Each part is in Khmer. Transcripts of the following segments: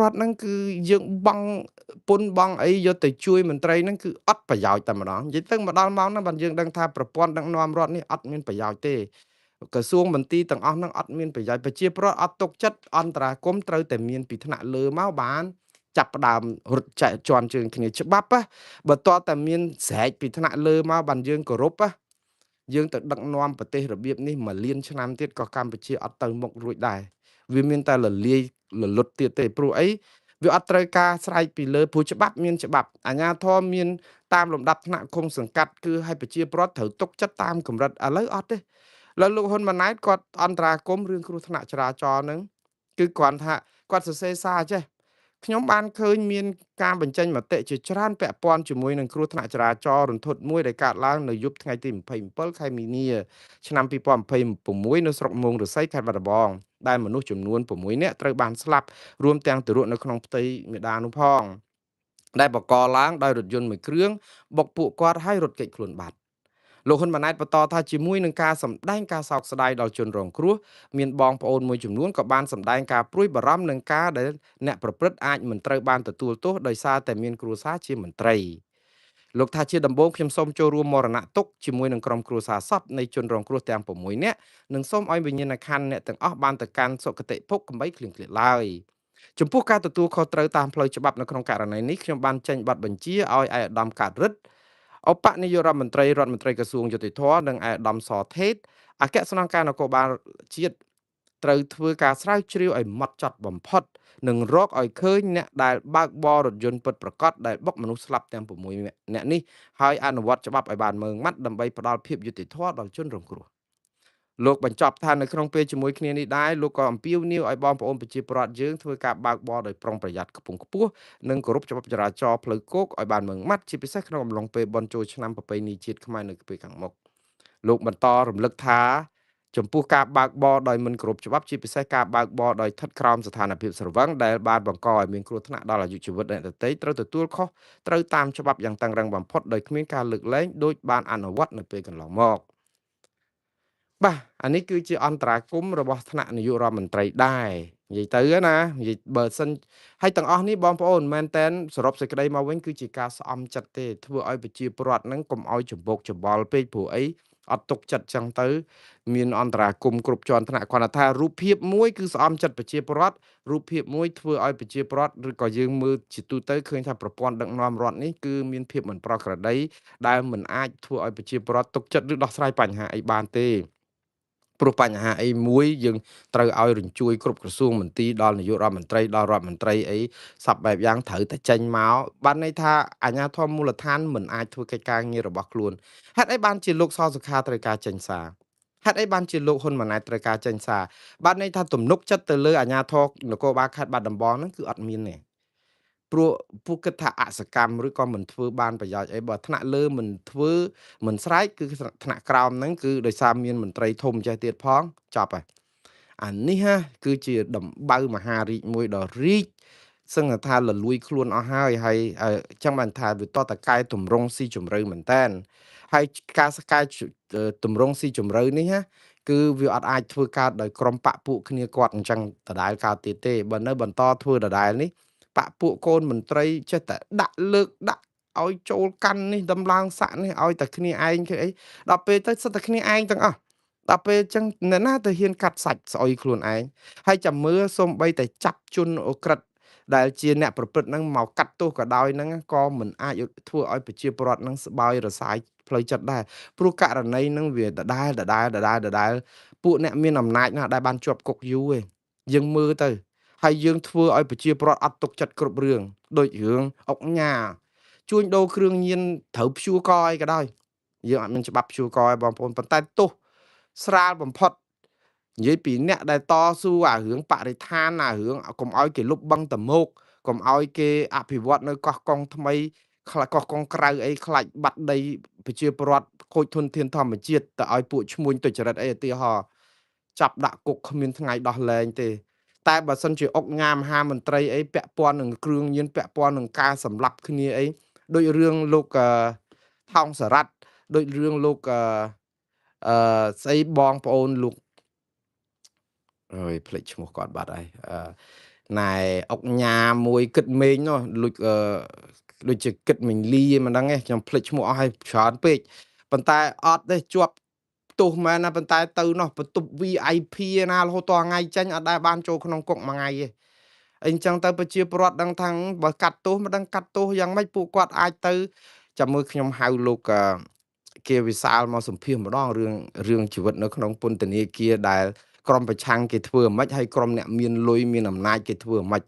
រដ្ឋហ្នឹងគឺយើងបង់ពន្ធបង់អីយកទៅជួយមន្ត្រីហ្នឹងគឺអត់ប្រយោជន៍តែម្ដងនិយាយទៅមកដល់ម៉ោងហ្នឹងបានយើងដឹងថាប្រព័ន្ធដឹកនាំរដ្ឋនេះអត់មានប្រយោជន៍ទេក្រសួងមន្ទីរទាំងអស់ហ្នឹងអត់មានប្រយោជន៍ប្រជាពលរដ្ឋអត់ទុកចិត្តអន្តរាគមត្រូវតែមានពីថ្នាក់លើមកបានចាប់ផ្ដើមរត់ចែកជន់ជើងគ្នាច្បាប់ណាបើតើតែមានស្រែកពីថ្នាក់លើមកបានយើងគោរពណាយើងទៅដឹកនាំប្រទេសរបៀបនេះមួយលានឆ្នាំទៀតក៏កម្ពុជាអត់ទៅមុខរួចដែរវាមានតែលលាយលលុតទៀតទេព្រោះអីវាអត់ត្រូវការស្រែកពីលើព្រោះច្បាប់មានច្បាប់អាជ្ញាធរមានតាមលំដាប់ថ្នាក់ឃុំសង្កាត់គឺឲ្យប្រជាពលរដ្ឋត្រូវទុកចិត្តតាមកម្រិតឥឡូវអត់ទេឥឡូវលោកហ៊ុនម៉ាណែតគាត់អន្តរាគមរឿងគ្រោះថ្នាក់ចរាចរណ៍ហ្នឹងគឺគ្រាន់ថាគាត់សរសេរសារចេះខ្ញុំបានឃើញមានការបញ្ចេញមតិជាច្រើនពាក់ព័ន្ធជាមួយនឹងគ្រោះថ្នាក់ចរាចរណ៍រន្ធត់មួយដែលកើតឡើងនៅយប់ថ្ងៃទី27ខែមីនាឆ្នាំ2026នៅស្រុកមោងឫស្សីខេត្តបាត់ដំបងដែលមនុស្សចំនួន6នាក់ត្រូវបានស្លាប់រួមទាំងទារកនៅក្នុងផ្ទៃមេដានោះផងដែលបកកឡើងដោយរថយន្តមួយគ្រឿងបុកពួកគាត់ឲ្យរត់គេចខ្លួនបាត់លោកហ៊ុនម៉ាណែតបន្តថាជាមួយនឹងការសម្ដែងការសោកស្ដាយដល់ជនរងគ្រោះមានបងប្អូនមួយចំនួនក៏បានសម្ដែងការព្រួយបារម្ភនឹងការដែលអ្នកប្រព្រឹត្តអាចមិនត្រូវបានទទួលទោសដោយសារតែមានគ្រួសារជាមន្ត្រីលោកថាជាដំបូងខ្ញុំសូមចូលរួមមរណទុក្ខជាមួយនឹងក្រុមគ្រួសារសពនៃជនរងគ្រោះទាំង6នាក់និងសូមឲ្យវិញ្ញាណក្ខន្ធអ្នកទាំងអស់បានទៅកាន់សុគតិភពកុំបីឃ្លៀងឃ្លាតឡើយចំពោះការទទួលខុសត្រូវតាមផ្លូវច្បាប់នៅក្នុងករណីនេះខ្ញុំបានចេញបទបញ្ជាឲ្យឯកឧត្តមកាតរិទ្ធឧបនាយករដ្ឋមន្ត្រីរដ្ឋមន្ត្រីក្រសួងយុតិធធម៌និងឯកឧត្តមសថេតអគ្គស្នងការនគរបាលជាតិត្រូវធ្វើការស្រាវជ្រាវឲ្យម៉ត់ចត់បំផុតនិងរកឲ្យឃើញអ្នកដែលបើកបររថយន្តពិតប្រាកដដែលបុកមនុស្សស្លាប់ទាំង6នាក់នេះហើយអនុវត្តច្បាប់ឲ្យបានម៉ឺងម៉ាត់ដើម្បីផ្ដល់ភាពយុត្តិធម៌ដល់ជនរងគ្រោះលោកបញ្ចប់ថានៅក្នុងពេលជាមួយគ្នានេះដែរលោកក៏អំពាវនាវឲ្យបងប្អូនប្រជាពលរដ្ឋយើងធ្វើការបើកបរដោយប្រុងប្រយ័ត្នខ្ពង់ខ្ពស់និងគោរពច្បាប់ចរាចរណ៍ផ្លូវគោកឲ្យបានម៉ឺងម៉ាត់ជាពិសេសក្នុងអំឡុងពេលបុណ្យចូលឆ្នាំប្រពៃណីជាតិខ្មែរនៅពេលខាងមុខលោកបន្តរំលឹកថាចំពោះការបើកបរដោយមិនគោរពច្បាប់ជាពិសេសការបើកបរដោយស្ថិតក្រោមស្ថានភាពស្រវឹងដែលបានបង្កឲ្យមានគ្រោះថ្នាក់ដល់អាយុជីវិតអ្នកដទៃត្រូវទទួលខុសត្រូវតាមច្បាប់យ៉ាងតឹងរ៉ឹងបំផុតដោយគ្មានការលើកលែងដោយបានអនុវត្តនៅពេលកន្លងមកបាទអានេះគឺជាអន្តរាគមន៍របស់ថ្នាក់នាយករដ្ឋមន្ត្រីដែរនិយាយទៅណានិយាយបើសិនហើយទាំងអស់នេះបងប្អូនមែនតែនសរុបសេចក្តីមកវិញគឺជាការស្អំចិត្តទេធ្វើឲ្យប្រជាពលរដ្ឋហ្នឹងកុំឲ្យច្បោកច្បល់ពេកព្រោះអីអត់ទុកចិត្តចឹងទៅមានអន្តរាគមន៍គ្រប់ជាន់ថ្នាក់គាត់ថារូបភាពមួយគឺស្អំចិត្តប្រជាពលរដ្ឋរូបភាពមួយធ្វើឲ្យប្រជាពលរដ្ឋឬក៏យើងមើលជាទូទៅឃើញថាប្រព័ន្ធដឹកនាំរដ្ឋនេះគឺមានភាពមិនប្រក្រតីដែលមិនអាចធ្វើឲ្យប្រជាពលរដ្ឋទុកចិត្តឬដោះស្រាយបញ្ហាអីបានទេព្រោះបញ្ហាអីមួយយើងត្រូវឲ្យរញ្ជួយគ្រប់ក្រសួងមន្ទីរដល់នាយករដ្ឋមន្ត្រីដល់រដ្ឋមន្ត្រីអីសពបែបយ៉ាងត្រូវតែចេញមកបានន័យថាអាជ្ញាធរមូលដ្ឋានមិនអាចធ្វើកិច្ចការងាររបស់ខ្លួនហេតុអីបានជាលោកសសុខាត្រូវការចេញសារហេតុអីបានជាលោកហ៊ុនម៉ាណែតត្រូវការចេញសារបានន័យថាទំនុកចិត្តទៅលើអាជ្ញាធរនគរបាលខេត្តបាត់ដំបងហ្នឹងគឺអត់មានទេព្រោះពួកគិតថាអសកម្មឬក៏មិនធ្វើបានប្រយោជន៍អីបើថ្នាក់លើមិនធ្វើមិនស្រែកគឺថ្នាក់ក្រោមហ្នឹងគឺដោយសារមានមន្ត្រីធំចេះទៀតផងចប់ហើយអានេះហាគឺជាដំបៅមហារាជមួយដ៏រីកសឹងថាលលួយខ្លួនអស់ហើយហើយចឹងបានថាវាតតកែតម្រង់ស៊ីជម្រៅមែនតែនហើយការសកែតម្រង់ស៊ីជម្រៅនេះណាគឺវាអត់អាចធ្វើកើតដោយក្រុមបពពួកគ្នាគាត់អញ្ចឹងដដែលកើតទៀតទេបើនៅបន្តធ្វើដដែលនេះបពពួកកូនមន្ត្រីចេះតែដាក់លើកដាក់ឲ្យចូលកាន់នេះដំឡើងស័កនេះឲ្យតែគ្នាឯងគឺអីដល់ពេលទៅសិតតែគ្នាឯងទាំងអស់ដល់ពេលអញ្ចឹងអ្នកណាទៅហ៊ានកាត់សាច់ស្អុយខ្លួនឯងហើយចាំមើលសំបីតែចាប់ជនអូក្រិតដែលជាអ្នកប្រព្រឹត្តហ្នឹងមកកាត់ទោសក៏ដោយហ្នឹងក៏មិនអាចធ្វើឲ្យប្រជាពលរដ្ឋហ្នឹងស្បើយរសាយផ្លូវចិត្តដែរព្រោះករណីហ្នឹងវាដដែលដដែលដដែលដដែលពួកអ្នកមានអំណាចណាស់ដែលបានជាប់គុកយូរឯងយើងមើលទៅហើយយើងធ្វើឲ្យប្រជាពលរដ្ឋអត់ទុកចិត្តគ្រប់រឿងដូចរឿងអុកញ៉ាជួញដូរគ្រឿងញៀនត្រូវព្យួរកអីក៏ដោយយើងអត់មានច្បាប់ព្យួរកឲ្យបងប្អូនប៉ុន្តែទោសស្រាលបំផុតនិយាយពីអ្នកដែលតស៊ូអារឿងបរិស្ថានអារឿងកុំឲ្យគេលុបបឹងតមោកកុំឲ្យគេអភិវឌ្ឍនៅកោះកុងថ្មីខ្លះកោះកុងក្រៅអីខ្លាច់បាត់ដីប្រជាពលរដ្ឋខូចធនធានធម្មជាតិទៅឲ្យពួកឈ្មួញទុច្ចរិតអីឧទាហរណ៍ចាប់ដាក់គុកគ្មានថ្ងៃដោះលែងទេតែបើសិនជាអុកញ៉ាមហាមន្ត្រីអីពាក់ព័ន្ធនឹងគ្រឿងញៀនពាក់ព័ន្ធនឹងការសម្លាប់គ្នាអីដូចរឿងលោកថោងសារ៉ាត់ដូចរឿងលោកអឺស្អីបងប្អូនលោកអើយភ្លេចឈ្មោះគាត់បាត់ហើយ ណែអុកញ៉ាមួយគិតមេងនោះលួចដូចជាគិតមិញលីមិនដឹងទេខ្ញុំភ្លេចឈ្មោះអស់ហើយច្រើនពេកប៉ុន្តែអត់ទេជាប់ទោសមែនណាប៉ុន្តែទៅនោះបន្ទប់ VIP ណារហូតតថ្ងៃចេញអត់ដែលបានចូលក្នុងគុកមួយថ្ងៃទេអញ្ចឹងទៅប្រជាពលរដ្ឋដឹងថាបើកាត់ទោសមិនដឹងកាត់ទោសយ៉ាងម៉េចពួកគាត់អាចទៅចាំមើលខ្ញុំហៅលោកគាវិសាលមកសម្ភាសម្ដងរឿងជីវិតនៅក្នុងពន្ធនាគារដែលក្រុមប្រឆាំងគេធ្វើអាម៉េចហើយក្រុមអ្នកមានលុយមានអំណាចគេធ្វើអាម៉េច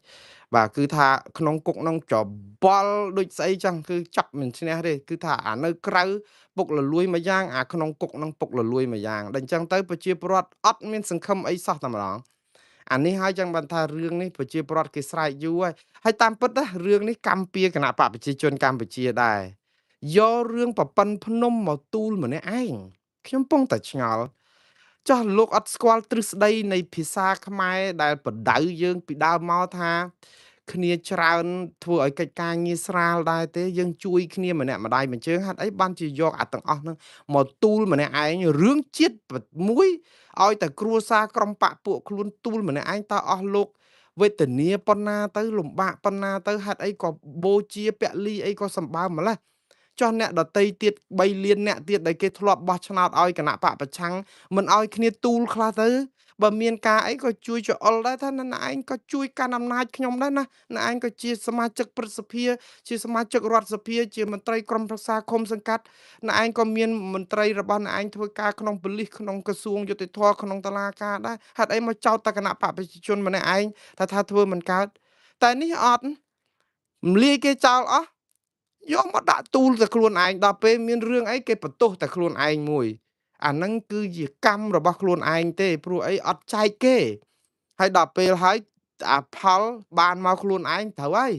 បាទគឺថាក្នុងគុកក្នុងច្បល់ដូចស្អីចឹងគឺចាប់មិនឈ្នះទេគឺថាអានៅក្រៅពុកលលួយមួយយ៉ាងអាក្នុងគុកនឹងពុកលលួយមួយយ៉ាងដល់អញ្ចឹងទៅប្រជាពលរដ្ឋអត់មានសង្ឃឹមអីសោះតែម្ដងអានេះហើយចឹងបានថារឿងនេះប្រជាពលរដ្ឋគេស្រែកយូរហើយហើយតាមពិតណារឿងនេះកម្ពុជាគណៈបកប្រជាជនកម្ពុជាដែរយករឿងប្រប៉ិនភ្នំមកទូលម្នាក់ឯងខ្ញុំពងតែឆ្ងល់ចាស់លោកអត់ស្គាល់ទ្រឹស្ដីនៃភាសាខ្មែរដែលបដៅយើងពីដើមមកថាគ្នាច្រើនធ្វើឲ្យកិច្ចការងារស្រាលដែរទេយើងជួយគ្នាម្នាក់ម្ដាយមួយជើងហេតុអីបានជាយកអាទាំងអស់ហ្នឹងមកទូលម្នាក់ឯងរឿងជាតិមួយឲ្យតែគ្រួសារក្រុមបកពួកខ្លួនទូលម្នាក់ឯងតើអស់លោកវេទនាប៉ុណ្ណាទៅលំបាកប៉ុណ្ណាទៅហេតុអីក៏បូជាពលីអីក៏សម្បើមម្ល៉េះចុះអ្នកដតីទៀត3លានអ្នកទៀតដែលគេធ្លាប់បោះឆ្នោតឲ្យគណៈបកប្រឆាំងមិនឲ្យគ្នាទូលខ្លះទៅបើមានការអីក៏ជួយចអុលដែរថាអ្នកឯងក៏ជួយកាន់អំណាចខ្ញុំដែរណាអ្នកឯងក៏ជាសមាជិកព្រឹទ្ធសភាជាសមាជិករដ្ឋសភាជាមន្ត្រីក្រុមប្រឹក្សាឃុំសង្កាត់អ្នកឯងក៏មានមន្ត្រីរបស់អ្នកឯងធ្វើការក្នុងប៉ូលីសក្នុងក្រសួងយុត្តិធម៌ក្នុងតុលាការដែរហេតុអីមកចោទតែគណៈបកប្រជាជនម្នាក់ឯងថាធ្វើមិនកើតតែនេះអត់មលាយគេចោលអស់យកមកដាក់ទូលតែខ្លួនឯងដល់ពេលមានរឿងអីគេបន្ទោសតែខ្លួនឯងមួយអាហ្នឹងគឺជាកម្មរបស់ខ្លួនឯងទេព្រោះអីអត់ចែកគេហើយដល់ពេលហើយអាផលបានមកខ្លួនឯងត្រូវហើយ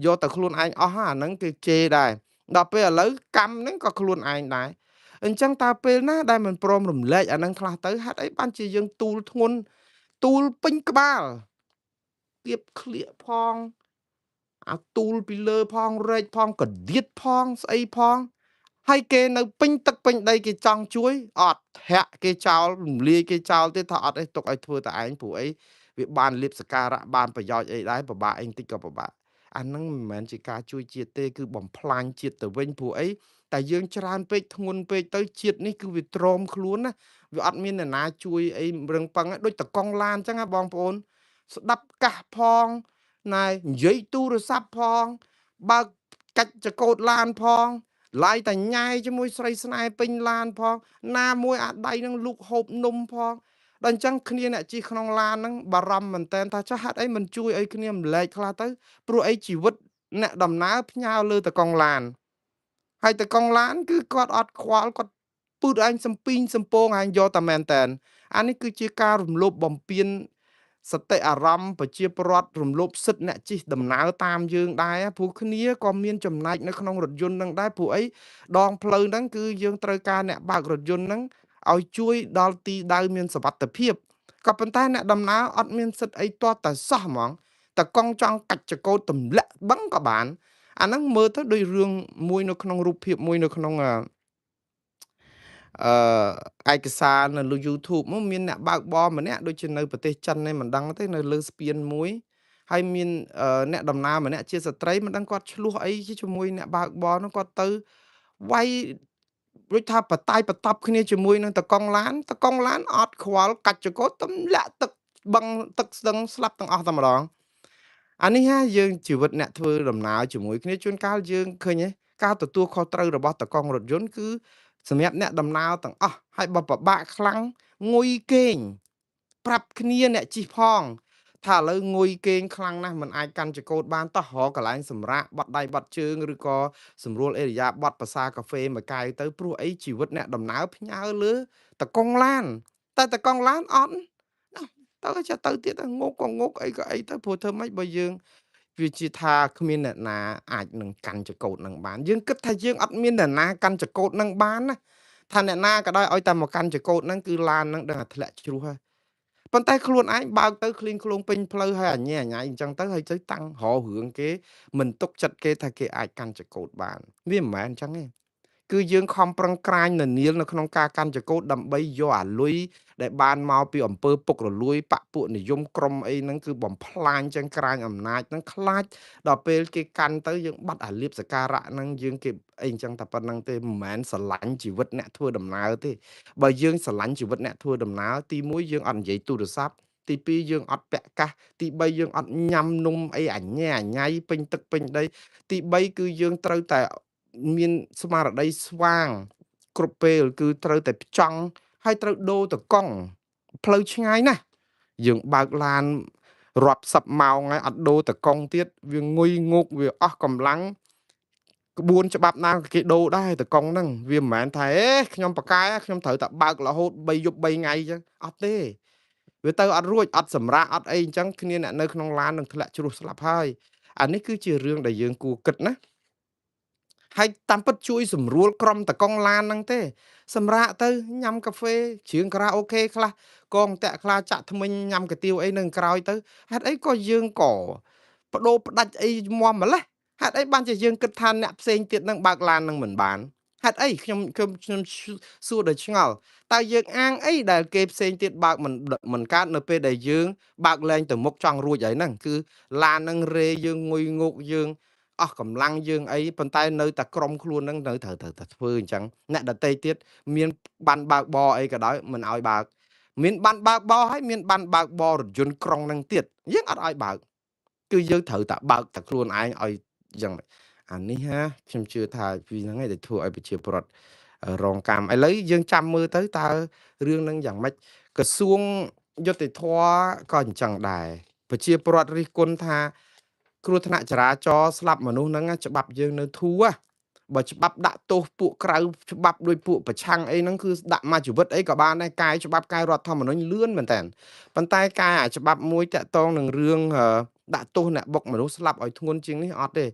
យកតែខ្លួនឯងអស់អាហ្នឹងគេជេរដែរដល់ពេលឥឡូវកម្មហ្នឹងក៏ខ្លួនឯងដែរអញ្ចឹងតើពេលណាដែលមិនព្រមរំលែកអាហ្នឹងខ្លះទៅហេតុអីបានជាយើងទូលធ្ងន់ទូលពេញក្បាលគៀបក្លៀកផងអាទូលពីលើផងរែកផងកដៀតផងស្អីផងហើយគេនៅពេញទឹកពេញដីគេចង់ជួយអត់ធាក់គេចោលរំលាយគេចោលទៀតថាអត់អីទុកឲ្យធ្វើតែឯងព្រោះអីវាបានលៀបសការៈបានប្រយោជន៍អីដែរពិបាកអីបន្តិចក៏ពិបាកអាហ្នឹងមិនមែនជាការជួយជាតិទេគឺបំផ្លាញជាតិទៅវិញព្រោះអីតែយើងច្រើនពេកធ្ងន់ពេកទៅជាតិនេះគឺវាទ្រាំខ្លួនណាវាអត់មានអ្នកណាជួយអីរឹងប៉ឹងដូចតកង់ឡានអញ្ចឹងណាបងប្អូនស្ដាប់កាសផងណែនិយាយទូរស័ព្ទផងបើកកាច់ចកោតឡានផងឡាយតែញ៉ែជាមួយស្រីស្នេហ៍ពេញឡានផងណាមួយអាដៃនឹងលូកហូបនំផងដល់អញ្ចឹងគ្នាអ្នកជិះក្នុងឡានហ្នឹងបារម្ភមែនតើថាចាស់ហេតុអីមិនជួយអីគ្នាម្លែកខ្លះទៅព្រោះអីជីវិតអ្នកដំណើរផ្ញើលើតកង់ឡានហើយតកង់ឡានគឺគាត់អត់ខ្វល់គាត់ពូតឯងសំពីងសំពងឯងយកតែមែនតើអានេះគឺជាការរំលោភបំពានសតិអារម្មណ៍ប្រជាពលរដ្ឋរំលោភសិទ្ធិអ្នកជិះដំណើរតាមយើងដែរព្រោះគ្នាក៏មានចំណែកនៅក្នុងរថយន្តនឹងដែរព្រោះអីដងផ្លូវហ្នឹងគឺយើងត្រូវការអ្នកបើករថយន្តហ្នឹងឲ្យជួយដល់ទីដៅមានសុវត្ថិភាពក៏ប៉ុន្តែអ្នកដំណើរអត់មានសិទ្ធិអីទាល់តែសោះហ្មងតកង់ចង់កាច់ចកោតទម្លាក់បឹងក៏បានអាហ្នឹងមើលទៅដូចរឿងមួយនៅក្នុងរូបភាពមួយនៅក្នុងឯកសារនៅលើ YouTube មកមានអ្នកបើកបរម្នាក់ដូចជានៅប្រទេសចិនឯងមិនដឹងទេនៅលើស្ពានមួយហើយមានអ្នកដំណើរម្នាក់ជាស្ត្រីមិនដឹងគាត់ឆ្លោះអីជាមួយអ្នកបើកបរនោះគាត់ទៅវាយដូចថាបតាយបតប់គ្នាជាមួយនឹងតកង់ឡានតកង់ឡានអត់ខ្វល់កាច់ចកោទម្លាក់ទឹកបឹងទឹកស្ទឹងស្លាប់ទាំងអស់តែម្ដងអានេះហាយើងជីវិតអ្នកធ្វើដំណើរជាមួយគ្នាជួនកាលយើងឃើញទេការទទួលខុសត្រូវរបស់តកង់រថយន្តគឺសម្រាប់អ្នកដំណើរទាំងអស់ហើយបើពិបាកខ្លាំងងុយគេងប្រាប់គ្នាអ្នកជិះផងថាឥឡូវងុយគេងខ្លាំងណាស់មិនអាចកាន់ចកោតបានតោះរកកន្លែងសម្រាកបត់ដៃបត់ជើងឬក៏សម្រួលអេរិយាបថភាសាកាហ្វេមួយកែវទៅព្រោះអីជីវិតអ្នកដំណើរផ្ញើលើតកង់ឡានតែតកង់ឡានអត់ទៅចាទៅទៀតងកក៏ងកអីក៏អីទៅព្រោះធ្វើម៉េចបើយើងវាជាថាគ្មានអ្នកណាអាចនឹងកាន់ចកោតនឹងបានយើងគិតថាយើងអត់មានអ្នកណាកាន់ចកោតនឹងបានណាថាអ្នកណាក៏ដោយឲ្យតែមកកាន់ចកោតហ្នឹងគឺឡានហ្នឹងដឹងតែធ្លាក់ជ្រោះហើយប៉ុន្តែខ្លួនឯងបើកទៅឃ្លៀងឃ្លោងពេញផ្លូវហើយអញអញអញ្ចឹងទៅហើយទៅតាំងរករឿងគេមិនទុកចិត្តគេថាគេអាចកាន់ចកោតបានវាមិនមែនអញ្ចឹងទេ គឺយើងខំប្រឹងក្រាញននាលនៅក្នុងការកាន់ចកោតដើម្បីយកអាលុយដែលបានមកពីអំពើពុករលួយបពពួកនិយមក្រុមអីហ្នឹងគឺបំផ្លាញចឹងក្រាញអំណាចហ្នឹងខ្លាចដល់ពេលគេកាន់ទៅយើងបាត់អាលៀបសការៈហ្នឹងយើងគេអីអញ្ចឹងតែប៉ុណ្្នឹងទេមិនមែនស្រឡាញ់ជីវិតអ្នកធ្វើដំណើរទេបើយើងស្រឡាញ់ជីវិតអ្នកធ្វើដំណើរទី1យើងអត់និយាយទូរស័ព្ទទី2យើងអត់ពាក់កាសទី3យើងអត់ញ៉ាំនំអីអញ៉ែអញ៉ៃពេញទឹកពេញដីទី3គឺយើងត្រូវតែមានស្មារតីស្វាងគ្រប់ពេលគឺត្រូវតែផ្ចង់ហើយត្រូវដូរតកង់ផ្លូវឆ្ងាយណាស់យើងបើកឡានរាប់សិបម៉ោងហើយអត់ដូរតកង់ទៀតវាងុយងោកវាអស់កម្លាំងក្បួនច្បាប់ណាគេដូរដែរតកង់ហ្នឹងវាមិនមែនថាអេខ្ញុំបកកែខ្ញុំត្រូវតែបើករហូត3យប់3ថ្ងៃអញ្ចឹងអត់ទេវាទៅអត់រួចអត់សម្រាកអត់អីអញ្ចឹងគ្នាអ្នកនៅក្នុងឡាននឹងធ្លាក់ជ្រោះស្លាប់ហើយអានេះគឺជារឿងដែលយើងគួរគិតណាហើយតាមពិតជួយសម្រួលក្រុមតកង់ឡានហ្នឹងទេសម្រាកទៅញ៉ាំកាហ្វេច្រៀងការ៉ាអូខេខ្លះកងតាក់ខ្លះចាក់ថ្មិញញ៉ាំកាទៀវអីនឹងក្រោយទៅហេតុអីក៏យើងក៏បដូរផ្ដាច់អីមមម្លេះហេតុអីបានជាយើងគិតថាអ្នកផ្សេងទៀតនឹងបើកឡាននឹងមិនបានហេតុអីខ្ញុំខ្ញុំសួរដោយឆ្ងល់តើយើងអាងអីដែលគេផ្សេងទៀតបើកមិនកើតនៅពេលដែលយើងបើកលែងទៅមុខចង់រួចហើយហ្នឹងគឺឡាននឹងរេយើងងុយងោកយើងអស់កម្លាំងយើងអីប៉ុន្តែនៅតែក្រុមខ្លួននឹងនៅត្រូវតែធ្វើអញ្ចឹងអ្នកដតីទៀតមានបានបើកបរអីក៏ដោយមិនឲ្យបើកមានបានបើកបរហើយមានបានបើកបររថយន្តក្រុងនឹងទៀតយើងអត់ឲ្យបើកគឺយើងត្រូវតែបើកតែខ្លួនឯងឲ្យយ៉ាងអានេះហាខ្ញុំជឿថាពីហ្នឹងឯងដែលធ្វើឲ្យប្រជាពលរដ្ឋរងកម្មឥឡូវយើងចាំមើលទៅតើរឿងហ្នឹងយ៉ាងម៉េចក្រសួងយុត្តិធម៌ក៏អញ្ចឹងដែរប្រជាពលរដ្ឋរិះគន់ថាគ្រោះថ្នាក់ចរាចរណ៍ស្លាប់មនុស្សហ្នឹងច្បាប់យើងនៅធូរបើច្បាប់ដាក់ទោសពួកក្រៅច្បាប់ដោយពួកប្រឆាំងអីហ្នឹងគឺដាក់មួយជីវិតអីក៏បានដែរកែច្បាប់កែរដ្ឋធម្មនុញ្ញលឿនមែនតើប៉ុន្តែកែអាច្បាប់មួយតាក់ទងនឹងរឿងដាក់ទោសអ្នកបុកមនុស្សស្លាប់ឲ្យធ្ងន់ជាងនេះអត់ទេ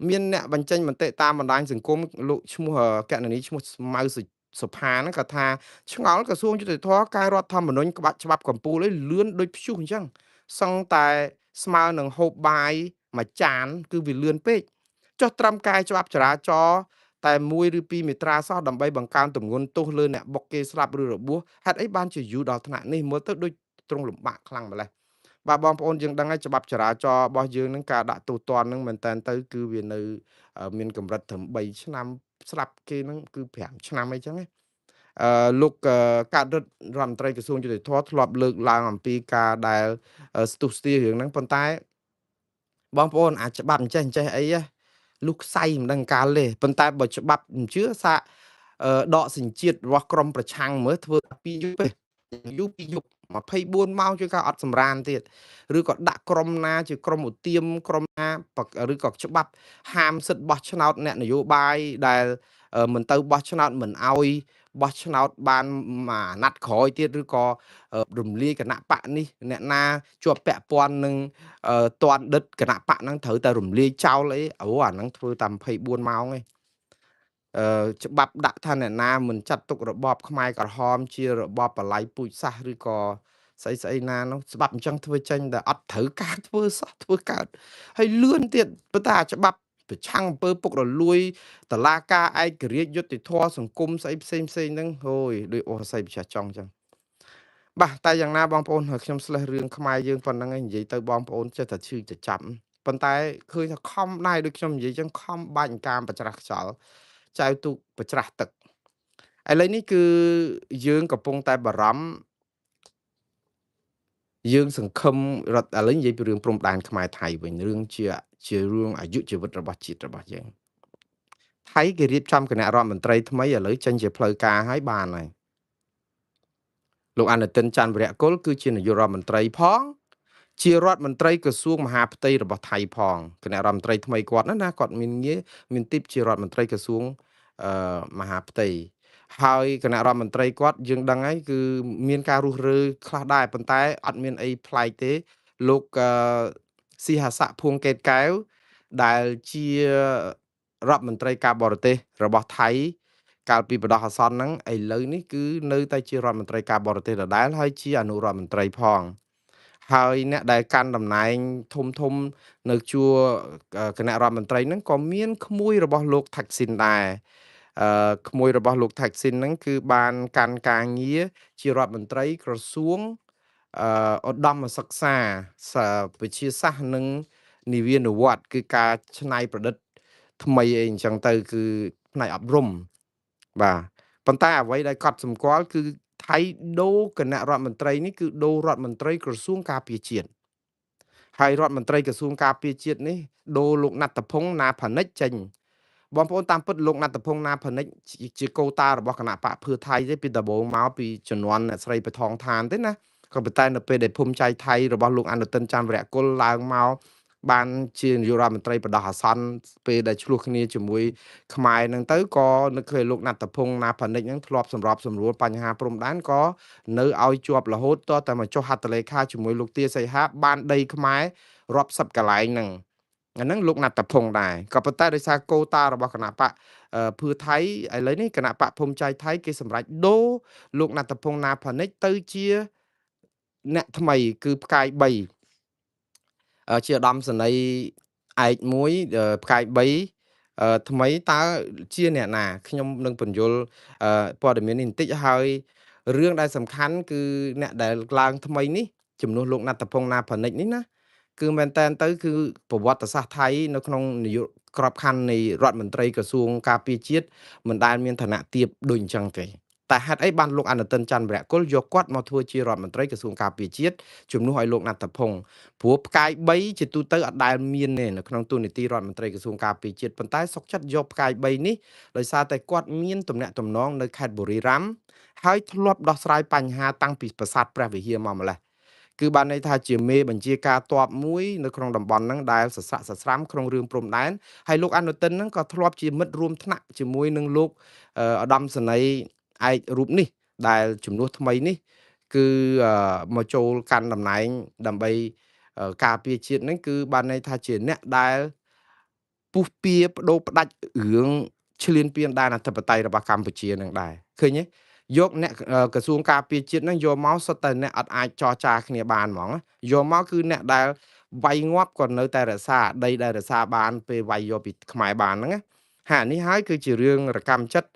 មានអ្នកបញ្ចេញមតិតាមបណ្ដាញសង្គមលោកឈ្មោះកណនីឈ្មោះម៉ៅសុផាហ្នឹងក៏ថាឆ្ងល់ក្រសួងយុត្តិធម៌កែរដ្ឋធម្មនុញ្ញក្បាច់ច្បាប់កម្ពុជាលឿនដូចព្យុះអញ្ចឹងសឹងតែស្មើនឹងហូបបាយមួយចានគឺវាលឿនពេកចុះត្រឹមកែច្បាប់ចរាចរណ៍តែមួយឬពីរមាត្រាសោះដើម្បីបង្កើនទម្ងន់ទោសលើអ្នកបុកគេស្លាប់ឬរបួសហេតុអីបានជាយូរដល់ថ្នាក់នេះមើលទៅដូចត្រង់លំបាកខ្លាំងម្ល៉េះបាទបងប្អូនយើងដឹងហើយច្បាប់ចរាចរណ៍របស់យើងនឹងការដាក់ទោសទណ្ឌនឹងមែនតើទៅគឺវានៅមានកម្រិតត្រឹម3ឆ្នាំស្លាប់គេនឹងគឺ5ឆ្នាំអីចឹងណាលោកកើតរិទ្ធរដ្ឋមន្ត្រីក្រសួងយុត្តិធម៌ធ្លាប់លើកឡើងអំពីការដែលស្ទុះស្ទារឿងហ្នឹងប៉ុន្តែបងប្អូនអាចច្បាប់អញ្ចេះអញ្ចេះអីលុះខ្សែមិនដឹងកាលទេប៉ុន្តែបើច្បាប់មិនជឿសាកដកសញ្ជាតិរបស់ក្រមប្រឆាំងមើលធ្វើពីយប់ទេយូរពីយប់24ម៉ោងជួយការអត់សម្រានទៀតឬក៏ដាក់ក្រុមណាជាក្រុមឧទាមក្រុមណាឬក៏ច្បាប់ហាមសិទ្ធិបោះឆ្នោតអ្នកនយោបាយដែលមិនទៅបោះឆ្នោតមិនអោយបោះឆ្នោតបានមួយអាណត្តិក្រោយទៀតឬក៏រំលាយគណៈបកនេះអ្នកណាជាប់ពាក់ព័ន្ធនឹងតនដិតគណៈបកហ្នឹងត្រូវតែរំលាយចោលអីអូអាហ្នឹងធ្វើតាម24ម៉ោងឯងច្បាប់ដាក់ថាអ្នកណាមិនចាត់ទុករបបខ្មែរក្រហមជារបបបល័យពូជសាសន៍ឬក៏ស្អីស្អីណានោះច្បាប់អញ្ចឹងធ្វើចេញតែអត់ត្រូវការធ្វើសោះធ្វើកើតហើយលឿនទៀតប៉ុន្តែអាច្បាប់ប្រឆាំងអំពើពុករលួយតឡាការឯករាជ្យយុត្តិធម៌សង្គមស្អីផ្សេងផ្សេងហ្នឹងអូយដូចអូស័យប្រឆាចង់អញ្ចឹងបាទតែយ៉ាងណាបងប្អូនខ្ញុំស្លេះរឿងខ្មែរយើងប៉ុណ្្នឹងឯងនិយាយទៅបងប្អូនចេះតែឈឺទៅចាប់ប៉ុន្តែឃើញថាខំដែរដូចខ្ញុំនិយាយអញ្ចឹងខំបាច់កាមបច្រាស់ខ្យល់ចៅទូកបច្រាស់ទឹកឥឡូវនេះគឺយើងកំពុងតែបារម្ភយើងសង្ឃឹមរដ្ឋឥឡូវនិយាយពីរឿងព្រំដែនខ្មែរថៃវិញរឿងជារឿងអាយុជីវិតរបស់ជាតិរបស់យើងថៃគេរៀបចំគណៈរដ្ឋមន្ត្រីថ្មីឥឡូវចេញជាផ្លូវការហើយបានហើយលោកអនុទិនច័ន្ទវរៈគុលគឺជានាយករដ្ឋមន្ត្រីផងជារដ្ឋមន្ត្រីក្រសួងមហាផ្ទៃរបស់ថៃផងគណៈរដ្ឋមន្ត្រីថ្មីគាត់ណាគាត់មានងារមានទីបជារដ្ឋមន្ត្រីក្រសួងមហាផ្ទៃហើយគណៈរដ្ឋមន្ត្រីគាត់យើងដឹងហើយគឺមានការរុះរើខ្លះដែរប៉ុន្តែអត់មានអីប្លែកទេលោកស៊ីហាស័កភួងកេតកែវដែលជារដ្ឋមន្ត្រីការបរទេសរបស់ថៃកាលពីបដោះអាសន្នហ្នឹងឥឡូវនេះគឺនៅតែជារដ្ឋមន្ត្រីការបរទេសដដែលហើយជាអនុរដ្ឋមន្ត្រីផងហើយអ្នកដែលកាន់តំណែងធំធំនៅជួរគណៈរដ្ឋមន្ត្រីហ្នឹងក៏មានក្មួយរបស់លោកថាក់ស៊ីនដែរ ក្មួយរបស់លោកថាក់ស៊ីនហ្នឹងគឺបានកាន់ការងារជារដ្ឋមន្ត្រីក្រសួងឧត្តមសិក្សាវិទ្យាសាស្ត្រនិងនិវានុវត្តន៍គឺការច្នៃប្រឌិតថ្មីអីអញ្ចឹងទៅគឺផ្នែកអប់រំបាទប៉ុន្តែអ្វីដែលកត់សម្គាល់គឺថៃដូរគណៈរដ្ឋមន្ត្រីនេះគឺដូររដ្ឋមន្ត្រីក្រសួងការពារជាតិហើយរដ្ឋមន្ត្រីក្រសួងការពារជាតិនេះដូរលោកណដ្ឋពង្សណាផានិចចេញបងប្អូនតាមពិតលោកណដ្ឋពង្សណាផានិចជាកូតារបស់គណៈបកភឿថៃទេពីដំបូងមកពីជំនាន់អ្នកស្រីបថងឋានទេណាក៏ប៉ុន្តែនៅពេលដែលភូមិចៃថៃរបស់លោកអនុទិនច័ន្ទវរៈគុលឡើងមកបានជានាយករដ្ឋមន្ត្រីបណ្ដោះអាសន្នពេលដែលឆ្លោះគ្នាជាមួយខ្មែរហ្នឹងទៅក៏នឹកឃើញលោកណដ្ឋពង្សណាផានិចហ្នឹងធ្លាប់សម្របសម្រួលបញ្ហាព្រំដែនក៏នៅឲ្យជាប់រហូតតតែមកចុះហត្ថលេខាជាមួយលោកទាសីហាបានដីខ្មែររាប់សិបកន្លែងហ្នឹងអាហ្នឹងលោកណដ្ឋពង្សដែរក៏ប៉ុន្តែដោយសារកូតារបស់គណៈបកភឿថៃឥឡូវនេះគណៈបកភូមិចៃថៃគេសម្រេចដូរលោកណដ្ឋពង្សណាផានិចទៅជាអ្នកថ្មីគឺផ្កាយ3ជាឧត្តមសេនីយ៍ឯកមួយផ្កាយ3ថ្មីតើជាអ្នកណាខ្ញុំនឹងពន្យល់ព័ត៌មាននេះបន្តិចហើយរឿងដែលសំខាន់គឺអ្នកដែលឡើងថ្មីនេះជំនួសលោកណដ្ឋពង្សណាផានិចនេះណាគឺមែនតែនទៅគឺប្រវត្តិសាស្ត្រថៃនៅក្នុងនាយកក្របខ័ណ្ឌនៃរដ្ឋមន្ត្រីក្រសួងការពារជាតិមិនដែលមានឋានៈទាបដូចអញ្ចឹងទេតែហេតុអីបានលោកអនុទិនច័ន្ទវរៈគុលយកគាត់មកធ្វើជារដ្ឋមន្ត្រីក្រសួងការពារជាតិជំនួសឲ្យលោកណដ្ឋពង្សព្រោះផ្កាយ3ជាទូទៅអត់ដែលមានទេនៅក្នុងទូនីតិរដ្ឋមន្ត្រីក្រសួងការពារជាតិប៉ុន្តែសុកចិត្តយកផ្កាយ3នេះដោយសារតែគាត់មានទំនាក់ទំនងនៅខេត្តបុរីរ៉ាំហើយធ្លាប់ដោះស្រាយបញ្ហាតាំងពីប្រាសាទព្រះវិហារមកម្ល៉េះគឺបានន័យថាជាមេបញ្ជាការតបមួយនៅក្នុងតំបន់ហ្នឹងដែលសស្រាក់សស្រាំក្នុងរឿងព្រំដែនហើយលោកអនុទិនហ្នឹងក៏ធ្លាប់ជាមិត្តរួមថ្នាក់ជាមួយនឹងលោកឧត្តមសេនីយ៍ឯករូបនេះដែលជំនួសថ្មីនេះគឺមកចូលកាន់តំណែងដើម្បីការពារជាតិហ្នឹងគឺបានន័យថាជាអ្នកដែលពុះពៀបដូរផ្ដាច់រឿងឈ្លានពានដែនអធិបតេយ្យរបស់កម្ពុជានឹងដែរឃើញទេយកអ្នកក្រសួងការពារជាតិហ្នឹងយកមកសុទ្ធតែអ្នកអត់អាចចរចាគ្នាបានហ្មងយកមកគឺអ្នកដែលវាយងាប់ក៏នៅតែរក្សាដីដែលរក្សាបានពេលវាយយកពីខ្មែរបានហ្នឹងណាហានេះហើយគឺជារឿងរកម្មចិត្ត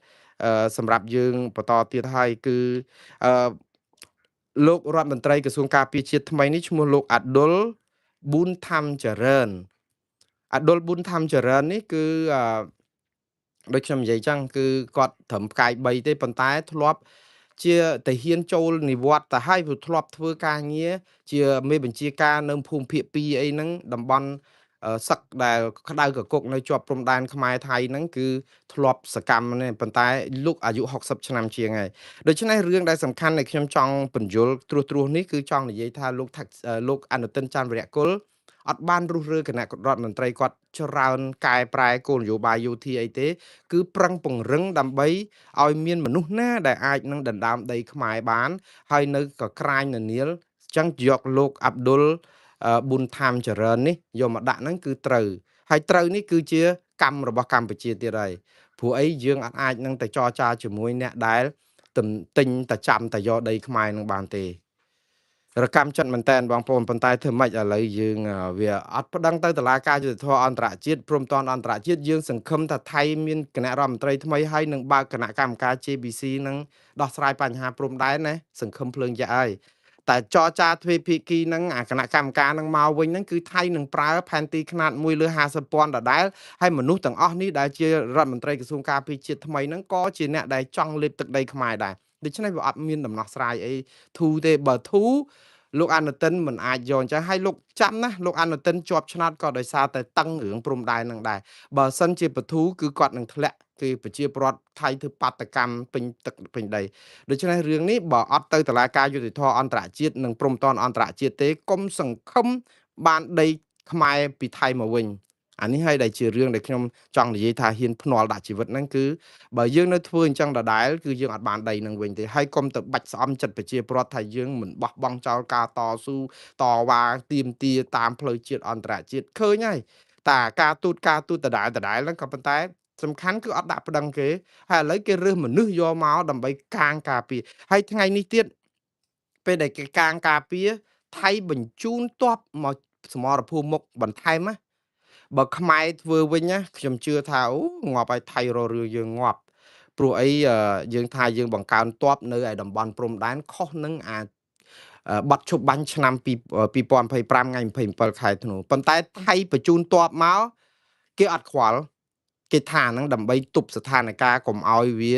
សម្រាប់យើងបន្តទៀតហើយគឺលោករដ្ឋមន្ត្រីក្រសួងការពារជាតិថ្មីនេះឈ្មោះលោកអាឌុលប៊ុនថាំចរិនអាឌុលប៊ុនថាំចរិននេះគឺដូចខ្ញុំនិយាយចឹងគឺគាត់ត្រឹមផ្កាយ3ទេប៉ុន្តែធ្លាប់ជាទាហានចូលនិវត្តន៍ទៅហើយព្រោះធ្លាប់ធ្វើការងារជាមេបញ្ជាការនៅភូមិភាគ2អីហ្នឹងតំបន់សឹកដែលក្តៅកគុកនៅជាប់ព្រំដែនខ្មែរថៃហ្នឹងគឺធ្លាប់សកម្មនេះប៉ុន្តែលោកអាយុ60ឆ្នាំជាងហើយដូច្នេះរឿងដែលសំខាន់ដែលខ្ញុំចង់ពន្យល់ត្រួសៗនេះគឺចង់និយាយថាលោកអនុទិនច័ន្ទវរៈគុលអត់បានរុះរើគណៈរដ្ឋមន្ត្រីគាត់ច្រើនកែប្រែគោលនយោបាយយោធាអីទេគឺប្រឹងពង្រឹងដើម្បីឲ្យមានមនុស្សណាដែលអាចនឹងដណ្ដើមដីខ្មែរបានហើយនៅក៏ក្រាញននាលអញ្ចឹងយកលោកអាប់ឌុលប៊ុនថាមចរិននេះយកមកដាក់ហ្នឹងគឺត្រូវហើយត្រូវនេះគឺជាកម្មរបស់កម្ពុជាទៀតហើយព្រោះអីយើងអត់អាចនឹងទៅចរចាជាមួយអ្នកដែលទិញតែចាំតែយកដីខ្មែរនឹងបានទេរកម្មចិត្តមែនតើបងប្អូនប៉ុន្តែធ្វើម៉េចឥឡូវយើងវាអត់ប្តឹងទៅតុលាការយុត្តិធម៌អន្តរជាតិព្រមតាន់អន្តរជាតិយើងសង្ឃឹមថាថៃមានគណៈរដ្ឋមន្ត្រីថ្មីហើយនឹងបើកគណៈកម្មការ JBC នឹងដោះស្រាយបញ្ហាព្រំដែនណាសង្ឃឹមភ្លើងយ៉ាហើយតែចរចាទ្វេភាគីហ្នឹងអាគណៈកម្មការហ្នឹងមកវិញហ្នឹងគឺថៃនឹងប្រើផែនទីខ្នាត1លើ50,000ដដែលហើយមនុស្សទាំងអស់នេះដែលជារដ្ឋមន្ត្រីក្រសួងការពារជាតិថ្មីហ្នឹងក៏ជាអ្នកដែលចង់លេបទឹកដីខ្មែរដែរដូច្នេះវាអត់មានដំណោះស្រាយអីធូរទេបើធូរលោកអនុទិនមិនអាចយកអញ្ចឹងហើយលោកចាំណាលោកអនុទិនជាប់ឆ្នោតក៏ដោយសារតែតឹងរឿងព្រំដែននឹងដែរបើសិនជាបធូរគឺគាត់នឹងធ្លាក់គឺប្រជាពលរដ្ឋថៃធ្វើបាតកម្មពេញទឹកពេញដីដូច្នេះរឿងនេះបើអត់ទៅតុលាការយុត្តិធម៌អន្តរជាតិនិងព្រំដែនអន្តរជាតិទេកុំសង្ឃឹមបានដីខ្មែរពីថៃមកវិញអានេះហើយដែលជារឿងដែលខ្ញុំចង់និយាយថាហ៊ានភ្នាល់ដាក់ជីវិតហ្នឹងគឺបើយើងនៅធ្វើអញ្ចឹងដដែលគឺយើងអត់បានដីនឹងវិញទេហើយកុំទៅបាច់ស្អំចិត្តប្រជាពលរដ្ឋថាយើងមិនបោះបង់ចោលការតស៊ូតវ៉ាទាមទារតាមផ្លូវជាតិអន្តរជាតិឃើញហើយតាការទូតដដែលហ្នឹងក៏ប៉ុន្តែសំខាន់គឺអត់ដាក់ប្តឹងគេហើយឥឡូវគេរើសមនុស្សយកមកដើម្បីកាងការពារហើយថ្ងៃនេះទៀតពេលដែលគេកាងការពារថៃបញ្ជូនទ័ពមកសមរភូមិមុខបន្ថែមណាបើខ្មែរធ្វើវិញណាខ្ញុំជឿថាអូងាប់ហើយថៃរករឿងយើងងាប់ ព្រោះអីយើងថាយើងបង្កើនទ័ពនៅឯតំបន់ព្រំដែនខុសនឹងអាបទឈប់បាញ់ឆ្នាំ2025ថ្ងៃ27ខែធ្នូប៉ុន្តែថៃបញ្ជូនទ័ពមកគេអត់ខ្វល់គេថាហ្នឹងដើម្បីទប់ស្ថានភាពកុំឲ្យវា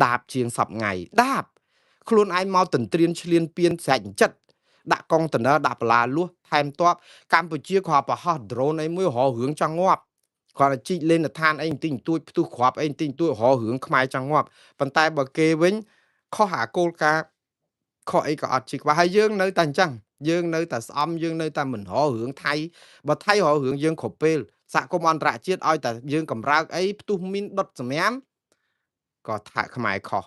ដាបជាងសប្ងៃដាបខ្លួនឯងមកទន្ទ្រានឆ្លៀនពៀនស្រេចចិត្តដាក់កុងតឺន័រដាក់បន្លាលួសថែមទ័ពកម្ពុជាគ្រាន់ប្រហោះដ្រូនអីមួយរករឿងចង់ងាប់គ្រាន់តែជីកលេនឋានអីបន្តិចបន្តួចផ្ទុះគ្រាប់អីបន្តិចបន្តួចរករឿងខ្មែរចង់ងាប់ប៉ុន្តែបើគេវិញខុសអាគោលការណ៍ខុសអីក៏អត់ជីក្បាលហើយយើងនៅតែអញ្ចឹងយើងនៅតែស្អំយើងនៅតែមិនរករឿងថៃបើថៃរករឿងយើងគ្រប់ពេលសហគមន៍អន្តរជាតិឲ្យតែយើងកម្រើកអីផ្ទុះមីនដុតសម្រាមក៏ថាខ្មែរខុស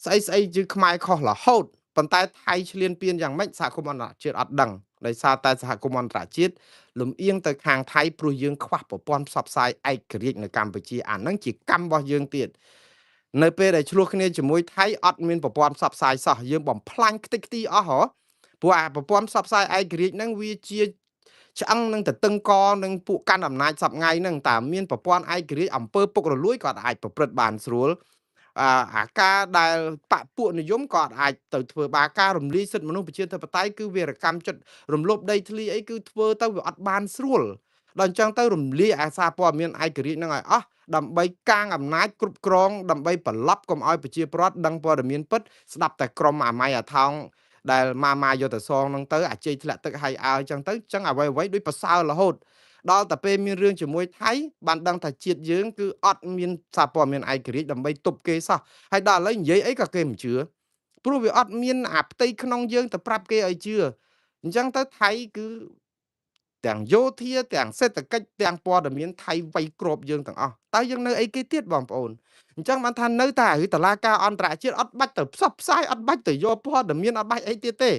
ស្អីស្អីជឿខ្មែរខុសរហូតប៉ុន្តែថៃឆ្លៀនពៀនយ៉ាងម៉េចសហគមន៍អន្តរជាតិអត់ដឹងដោយសារតែសហគមន៍អន្តរជាតិលំអៀងទៅខាងថៃព្រោះយើងខ្វះប្រព័ន្ធផ្សព្វផ្សាយឯករាជ្យនៅកម្ពុជាអាហ្នឹងជាកម្មរបស់យើងទៀតនៅពេលដែលឆ្លោះគ្នាជាមួយថៃអត់មានប្រព័ន្ធផ្សព្វផ្សាយសោះយើងបំផ្លាញខ្ទេចខ្ទីអស់ហ៎ព្រោះអាប្រព័ន្ធផ្សព្វផ្សាយឯករាជ្យហ្នឹងវាជាឆ្អឹងនឹងតតឹងកនឹងពួកកាន់អំណាចសប្ងៃហ្នឹងតើមានប្រព័ន្ធឯករាជ្យអំពើពុករលួយក៏អាចប្រព្រឹត្តបានស្រួលអាការដែលបពពួកនិយមក៏អាចទៅធ្វើបាការរំលាយសិទ្ធិមនុស្សប្រជាធិបតេយ្យគឺវីរកម្មចិត្តរំលោភដីធ្លីអីគឺធ្វើទៅវាអត់បានស្រួលដល់អញ្ចឹងទៅរំលាយអាសារព័ត៌មានឯករាជ្យហ្នឹងឲ្យអស់ដើម្បីកាងអំណាចគ្រប់គ្រងដើម្បីប្រឡប់កុំឲ្យប្រជាពលរដ្ឋដឹងព័ត៌មានពិតស្ដាប់តែក្រុមអាម៉ៃអាថោងដែលម៉ាម៉ាយកទៅសងហ្នឹងទៅអាជ័យធ្លាក់ទឹកហើយអើអញ្ចឹងទៅអញ្ចឹងអ្វីអ្វីដូចប្រសើររហូតដល់តែពេលមានរឿងជាមួយថៃបានដឹងថាជាតិយើងគឺអត់មានសារព័ត៌មានឯករាជ្យដើម្បីទប់គេសោះហើយដល់ឥឡូវនិយាយអីក៏គេមិនជឿព្រោះវាអត់មានអាផ្ទៃក្នុងយើងទៅប្រាប់គេឲ្យជឿអញ្ចឹងទៅថៃគឺទាំងយោធាទាំងសេដ្ឋកិច្ចទាំងព័ត៌មានថៃវៃគ្របយើងទាំងអស់តើយើងនៅអីគេទៀតបងប្អូនអញ្ចឹងបានថានៅតែតឡាការអន្តរជាតិអត់បាច់ទៅផ្សព្វផ្សាយអត់បាច់ទៅយកព័ត៌មានអត់បាច់អីទៀតទេ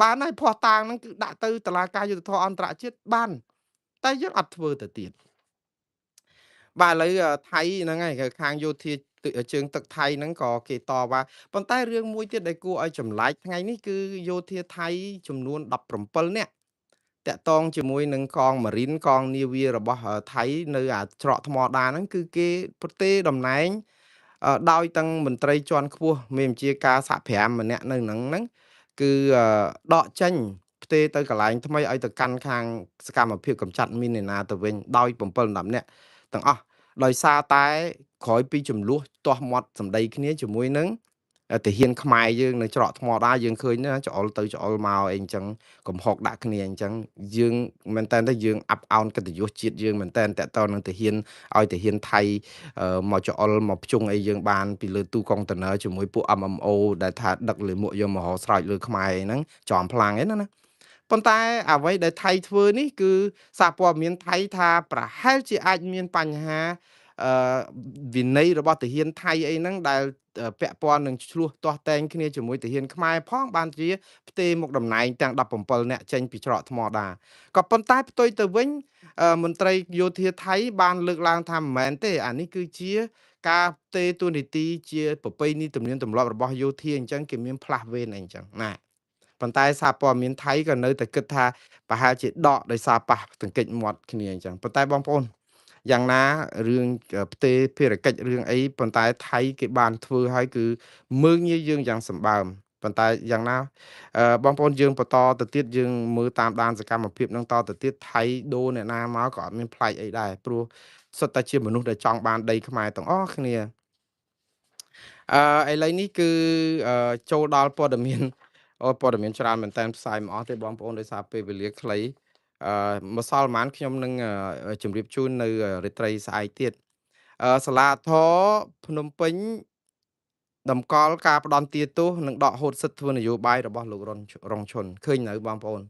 បានហើយភ័ស្តុតាងហ្នឹងគឺដាក់ទៅតឡាការយុត្តិធម៌អន្តរជាតិបានតែយើងអត់ធ្វើទៅទៀតបាទឥឡូវថៃហ្នឹងហើយខាងយោធាជើងទឹកថៃហ្នឹងក៏គេតវ៉ាប៉ុន្តែរឿងមួយទៀតដែលគួរឲ្យចម្លែកថ្ងៃនេះគឺយោធាថៃចំនួន17នាក់តាក់តងជាមួយនឹងកងម៉ារីនកងនាវារបស់ថៃនៅអាច្រកថ្មដាហ្នឹងគឺគេប្រទេតំណែងដោយទាំងមន្ត្រីជាន់ខ្ពស់មេបញ្ជាការសហប្រាំម្នាក់នៅហ្នឹងគឺដកចេញផ្ទេទៅកន្លែងថ្មីឲ្យទៅកាន់ខាងសកម្មភាពកម្ចាត់មីនឯណាទៅវិញដោយ7 10នាក់ទាំងអស់ដោយសារតែក្រោយពីចំនួនទាស់មាត់សម្ដីគ្នាជាមួយនឹងទាហានខ្មែរយើងនៅច្រកថ្មដាយើងឃើញណាច្អល់ទៅច្អល់មកអីអញ្ចឹងកំហុកដាក់គ្នាអញ្ចឹងយើងមែនតើទៅយើងអាប់អោនកិត្តិយសជាតិយើងមែនតើតើតនឹងទាហានឲ្យទាហានថៃមកច្អល់មកភ្ជង់អីយើងបានពីលើទូកុងតឺន័រជាមួយពួក MMO ដែលថាដឹកលើមួកយកមករកស្រោចលើខ្មែរហ្នឹងចំផ្លាំងឯណាណាប៉ុន្តែអ្វីដែលថៃធ្វើនេះគឺសារព័ត៌មានថៃថាប្រហែលជាអាចមានបញ្ហាវិន័យរបស់ទាហានថៃអីហ្នឹងដែលពាក់ព័ន្ធនឹងឆ្លោះទាស់តែងគ្នាជាមួយទាហានខ្មែរផងបានជាផ្ទេមុខតំណែងទាំង17នាក់ចេញពីច្រកថ្មដាក៏ប៉ុន្តែផ្ទុយទៅវិញមន្ត្រីយោធាថៃបានលើកឡើងថាមិនមែនទេអានេះគឺជាការផ្ទេតួនាទីជាប្រពៃណីទំនៀមទម្លាប់របស់យោធាអញ្ចឹងគេមានផ្លាស់វេនអីអញ្ចឹងណាប៉ុន្តែសារព័ត៌មានថៃក៏នៅតែគិតថាប្រហែលជាដកដោយសារប៉ះទង្គិចមាត់គ្នាអញ្ចឹងប៉ុន្តែបងប្អូនយ៉ាងណារឿងផ្ទេភារកិច្ចរឿងអីប៉ុន្តែថៃគេបានធ្វើឲ្យគឺមើងងាយយើងយ៉ាងសម្បើមប៉ុន្តែយ៉ាងណាបងប្អូនយើងបន្តទៅទៀតយើងមើលតាមដានសកម្មភាពនឹងតទៅទៀតថៃដូរអ្នកណាមកក៏អត់មានប្លែកអីដែរព្រោះសុទ្ធតែជាមនុស្សដែលចង់បានដីខ្មែរទាំងអស់គ្នាឥឡូវនេះគឺចូលដល់ព័ត៌មានព័ត៌មានច្រើនមែនតើផ្សាយមិនអស់ទេបងប្អូនដោយសារពេលវេលាខ្លីម្សិលម៉ានខ្ញុំនឹងជម្រាបជូននៅរាត្រីស្អែកទៀតសាលាធរភ្នំពេញតម្កល់ការផ្ដន្ទាទោសនិងដកហូតសិទ្ធិធ្វើនយោបាយរបស់លោករងឈុនឃើញនៅបងប្អូន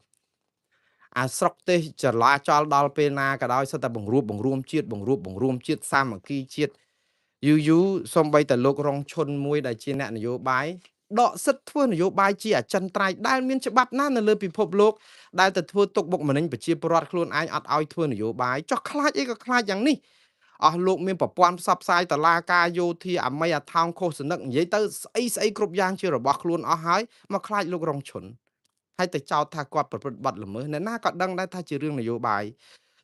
អាស្រុកទេសចលាចលដល់ពេលណាក៏ដោយសិតតែបង្រួបបង្រួមជាតិបង្រួបបង្រួមជាតិសាមគ្គីជាតិយូរយូរសំបីតែលោករងឈុនមួយដែលជាអ្នកនយោបាយដកសិទ្ធិធ្វើនយោបាយជាអចិន្ត្រៃយ៍ដែលមានច្បាប់ណានៅលើពិភពលោកដែលទៅធ្វើទុកបុកម្នេញប្រជាពលរដ្ឋខ្លួនឯងអត់ឲ្យធ្វើនយោបាយចុះខ្លាចអីក៏ខ្លាចយ៉ាងនេះអស់លោកមានប្រព័ន្ធផ្សព្វផ្សាយតឡាការយោធាអាមីអាថោងខុសសនឹកនិយាយទៅស្អីស្អីគ្រប់យ៉ាងជារបស់ខ្លួនអស់ហើយមកខ្លាចលោករងឈុនហើយទៅចោទថាគាត់ប្រព្រឹត្តបទល្មើសអ្នកណាក៏ដឹងដែរថាជារឿងនយោបាយ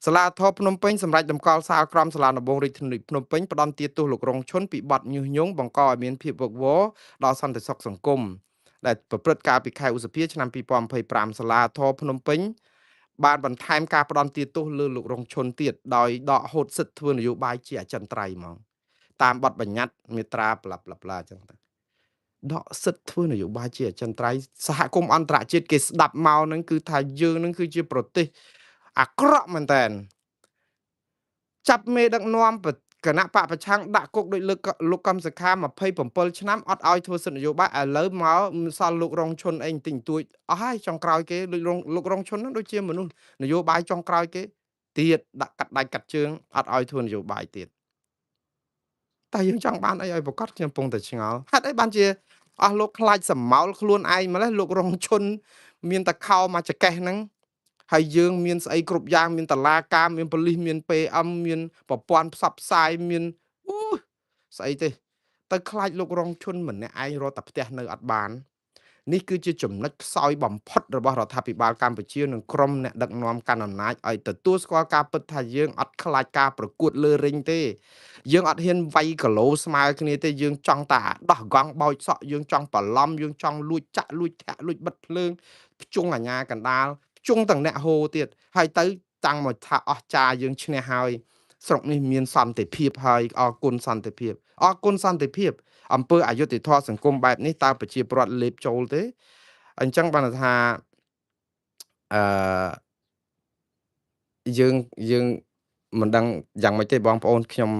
សាលាធរភ្នំពេញសម្រេចតម្កល់សាលក្រមសាលាដំបងរាជធានីភ្នំពេញផ្ដន្ទាទោសលោករងឈុនពីបទញុះញង់បង្កឲ្យមានភាពវឹកវរដល់សន្តិសុខសង្គមដែលប្រព្រឹត្តកាលពីខែឧសភាឆ្នាំ2025សាលាធរភ្នំពេញបានបន្ថែមការផ្ដន្ទាទោសលើលោករងឈុនទៀតដោយដកហូតសិទ្ធិធ្វើនយោបាយជាអចិន្ត្រៃយ៍ហ្មងតាមបទបញ្ញត្តិមាត្រាប្លាប្លាប្លាអញ្ចឹងទៅដកសិទ្ធិធ្វើនយោបាយជាអចិន្ត្រៃយ៍សហគមន៍អន្តរជាតិគេស្ដាប់មកហ្នឹងគឺថាយើងហ្នឹងគឺជាប្រទេសអាក្រក់មែនតើចាប់មេដឹកនាំគណៈបកប្រឆាំងដាក់គុកដោយលើកលោកកំសខា27ឆ្នាំអត់ឲ្យធ្វើសិទ្ធិនយោបាយឥឡូវមកសល់លោករងឈុនអីបន្តិចបន្តួចអស់ហើយចុងក្រោយគេដូចលោករងឈុនហ្នឹងដូចជាមនុស្សនយោបាយចុងក្រោយគេទៀតដាក់កាត់ដៃកាត់ជើងអត់ឲ្យធ្វើនយោបាយទៀតតែយើងចង់បានអីឲ្យប្រកាសខ្ញុំកំពុងតែឆ្ងល់ហេតុអីបានជាអស់លោកខ្លាចសម្ោលខ្លួនឯងម្លេះលោករងឈុនមានតែខោមកចកេះហ្នឹងហើយយើងមានស្អីគ្រប់យ៉ាងមានតឡាការមានប៉ូលីសមាន PM មានប្រព័ន្ធផ្សព្វផ្សាយមានអូស្អីទេទៅខ្លាចលោករងឈុនម្នាក់ឯងរត់តែផ្ទះនៅអត់បាននេះគឺជាចំណុចខ្សោយបំផុតរបស់រដ្ឋាភិបាលកម្ពុជានិងក្រុមអ្នកដឹកនាំកាន់អំណាចឲ្យទទួលស្គាល់ការពិតថាយើងអត់ខ្លាចការប្រកួតលើរិញទេយើងអត់ហ៊ានវាយគីឡូស្មើគ្នាទេយើងចង់តែដោះកង់បោចសក់យើងចង់បន្លំយើងចង់លួចចាក់លួចធាក់លួចបិទភ្លើងភ្ជង់អាញាកណ្ដាលភ្ជង់ទាំងអ្នកហូទៀតហើយទៅតាំងមកថាអស់ចាយើងឈ្នះហើយស្រុកនេះមានសន្តិភាពហើយអរគុណសន្តិភាពអរគុណសន្តិភាពអំពើអយុត្តិធម៌សង្គមបែបនេះតើប្រជាពលរដ្ឋលេបចូលទេអញ្ចឹងបានថាអឺយើងយើងមិនដឹងយ៉ាងម៉េចទេបងប្អូនខ្ញុំ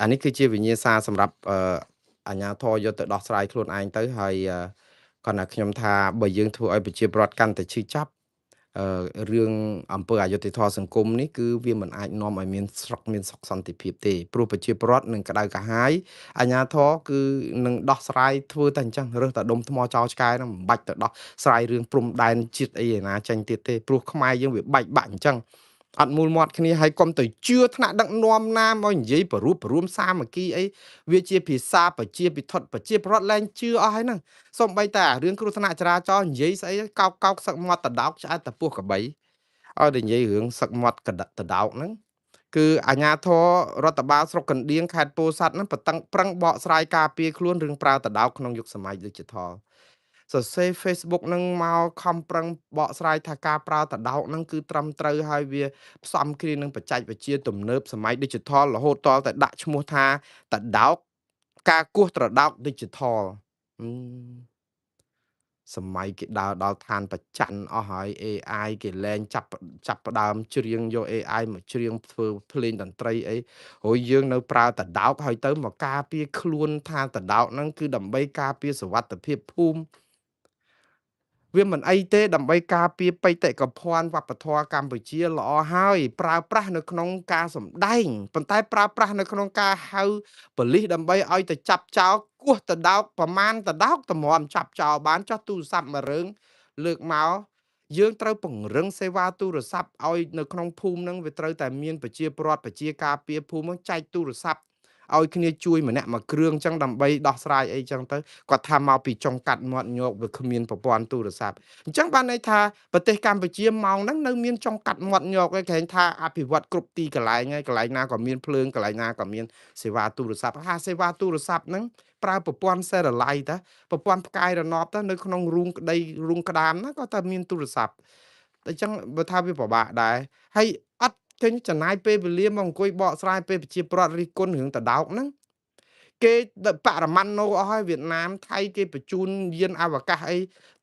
អានេះគឺជាវិញ្ញាសាសម្រាប់អាជ្ញាធរយកទៅដោះស្រាយខ្លួនឯងទៅហើយគាត់ថាខ្ញុំថាបើយើងធ្វើឲ្យប្រជាពលរដ្ឋកាន់តែឈឺចាប់រឿងអំពើអយុត្តិធម៌សង្គមនេះគឺវាមិនអាចនាំឲ្យមានស្រុកមានសុខសន្តិភាពទេព្រោះប្រជាពលរដ្ឋនឹងក្តៅក្រហាយអាជ្ញាធរគឺនឹងដោះស្រាយធ្វើតែអញ្ចឹងរើសតែដុំថ្មចោលឆ្កែហ្នឹងមិនបាច់ទៅដោះស្រាយរឿងព្រំដែនជាតិអីឯណាចេញទៀតទេព្រោះខ្មែរយើងវាបែកបាក់អញ្ចឹងអត់មូលមាត់គ្នាហើយកុំទៅជឿថ្នាក់ដឹកនាំណាមកនិយាយបរួបបរួមសាមគ្គីអីវាជាភាសាប្រជាពិធប្រជាពលរដ្ឋលែងជឿអស់ហើយហ្នឹងសូម្បីតែរឿងគ្រោះថ្នាក់ចរាចរណ៍និយាយស្អីកោកកោកសឹកមាត់តដោកឆ្អែតតពោះកបីឲ្យតែនិយាយរឿងសឹកមាត់កតដោកហ្នឹងគឺអាជ្ញាធររដ្ឋបាលស្រុកកណ្ដៀងខេត្តពោធិ៍សាត់ហ្នឹងប្រឹងប្រឹងបកស្រាយការពារខ្លួនរឿងប្រើតដោកក្នុងយុគសម័យ Digital សរសេរ Facebook នឹងមកខំប្រឹងបកស្រាយថាការប្រើតដោកហ្នឹងគឺត្រឹមត្រូវហើយវាផ្សំគ្នានឹងបច្ចេកវិទ្យាទំនើបសម័យ Digital រហូតទាល់តែដាក់ឈ្មោះថាតដោកការគោះត្រដោក Digital សម័យគេដើរដល់ឋានប្រច័នអស់ហើយ AI គេលែងចាប់ចាប់ផ្ដើមច្រៀងយក AI មកច្រៀងធ្វើភ្លេងតន្ត្រីអីហើយយើងនៅប្រើតដោកហើយទៅមកការពារខ្លួនថាតដោកហ្នឹងគឺដើម្បីការពារសុវត្ថិភាពភូមិវាមិនអីទេដើម្បីការពារបេតិកភណ្ឌវប្បធម៌កម្ពុជាល្អហើយប្រើប្រាស់នៅក្នុងការសម្ដែងប៉ុន្តែប្រើប្រាស់នៅក្នុងការហៅប៉ូលីសដើម្បីឲ្យទៅចាប់ចោលគោះតដោកប្រមាណតដោកតម្រាំចាប់ចោលបានចោះទូរស័ព្ទមួយរឿងលើកមកយើងត្រូវពង្រឹងសេវាទូរស័ព្ទឲ្យនៅក្នុងភូមិហ្នឹងវាត្រូវតែមានប្រជាពលរដ្ឋប្រជាការពារភូមិហ្នឹងចែកទូរស័ព្ទឲ្យគ្នាជួយម្នាក់មួយគ្រឿងចឹងដើម្បីដោះស្រាយអីចឹងទៅគាត់ថាមកពីចុងកាត់មាត់ញោកវាគ្មានប្រព័ន្ធទូរស័ព្ទអញ្ចឹងបានន័យថាប្រទេសកម្ពុជាម៉ោងហ្នឹងនៅមានចុងកាត់មាត់ញោកឯងគេថាអភិវឌ្ឍគ្រប់ទីកន្លែងហើយកន្លែងណាក៏មានភ្លើងកន្លែងណាក៏មានសេវាទូរស័ព្ទហាសេវាទូរស័ព្ទហ្នឹងប្រើប្រព័ន្ធសេរ៉ាឡៃតាប្រព័ន្ធផ្កាយរណបតានៅក្នុងរូងក្តីរូងក្តាមណាក៏តែមានទូរស័ព្ទតែអញ្ចឹងបើថាវាពិបាកដែរហើយអត់ឃើញចំណាយពេលវេលាមកអង្គុយបកស្រាយពេលប្រជាពលរដ្ឋរិះគន់រឿងតដោកហ្នឹងគេបរមណូអស់ហើយវៀតណាមថៃគេបញ្ជូនយានអវកាសអី